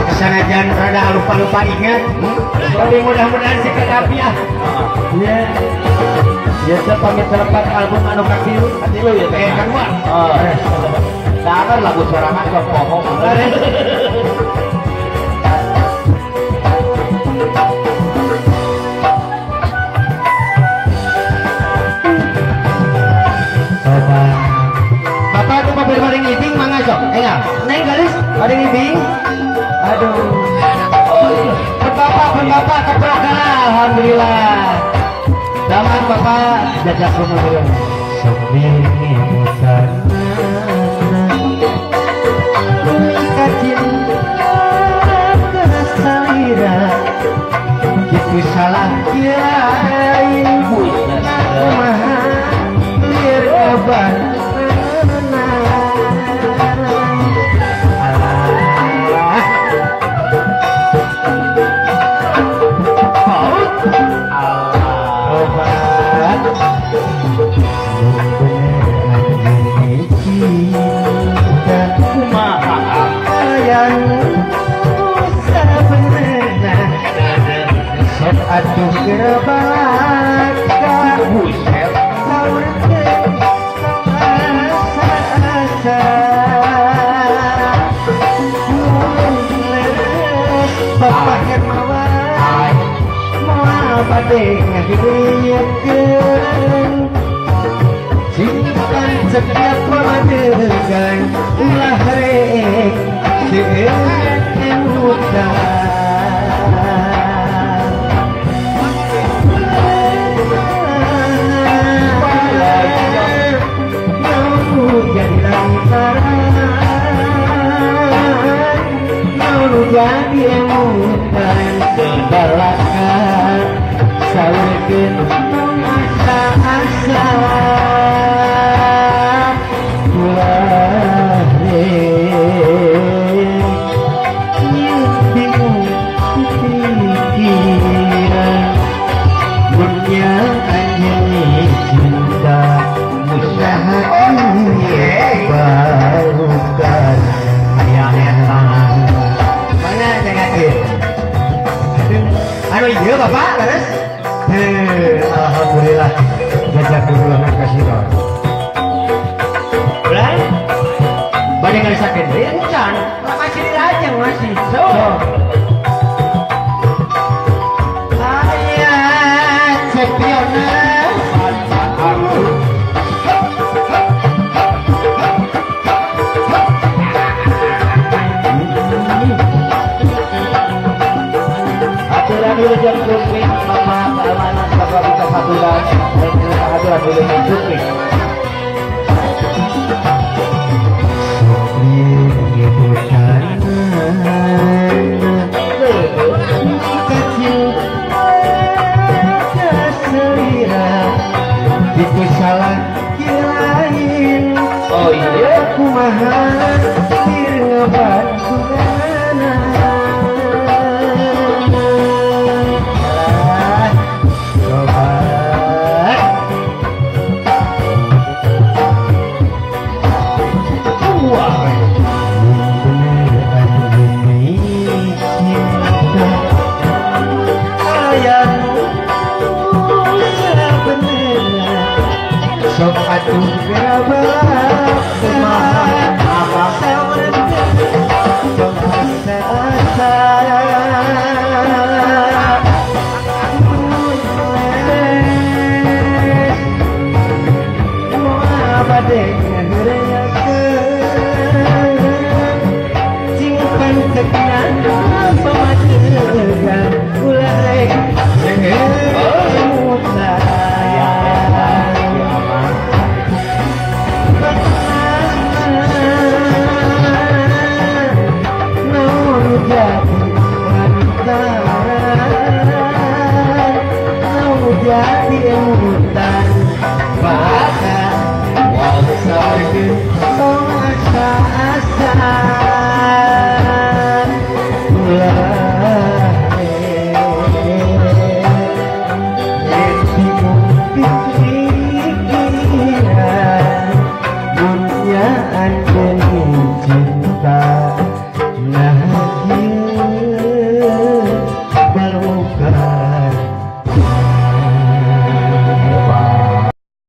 Sok sanajan rada lupa-lupa ingat. Tapi mudah-mudahan si ketapi ah. Ya. Ya teh pamit telepat album anu katilu. Katilu ya teh. Eh kedua. Oh. Kan lagu sorangan sok poho. Bapak tuh mobil paling ibing mangga sok. Enggak. Neng garis paling ibing. Aduh. Pun bapak keprok alhamdulillah. Damang bapak jajak rumah dulu. Gitu salah kirain kumaha lieur kabar. Alah. Obat. Kumaha? Sok atuh gerbalaka Buset. saurkeun asa-asa mun leres Bapak Hermawan moal bade ngahideuyeukeun simpan setiap pamadegan ulah rek seueur emutan. Jadi lantaran mau jadi emutan balakan saurkeun asa-asa ulah rek bingung pikiran dunia anjeun cinta usaha barukan Aya eta. Mana dengakeun anu ieu bapak leres. Heuh, alhamdulillah jajak dulu kasih Bulan bade ngarisakeun deui encan masih dilajeng masih so aya Cepiona. Aturan wilujeng sumping Bapak keamanan Bapak Satuan dan aturan wilujeng sumping. Itu salah kirain. Oh iya. Kumaha lir ngabantuanana. Coba. Wah. Bener anjeun cinta aya nu sabenerna sok atuh gerabak Kumaha? Apa? saurkeun asa-asa moal bade ngaheureuyeukeun simpan tekna pamadegan ulah rek emutan. Aya eta si Amang. Naon jadi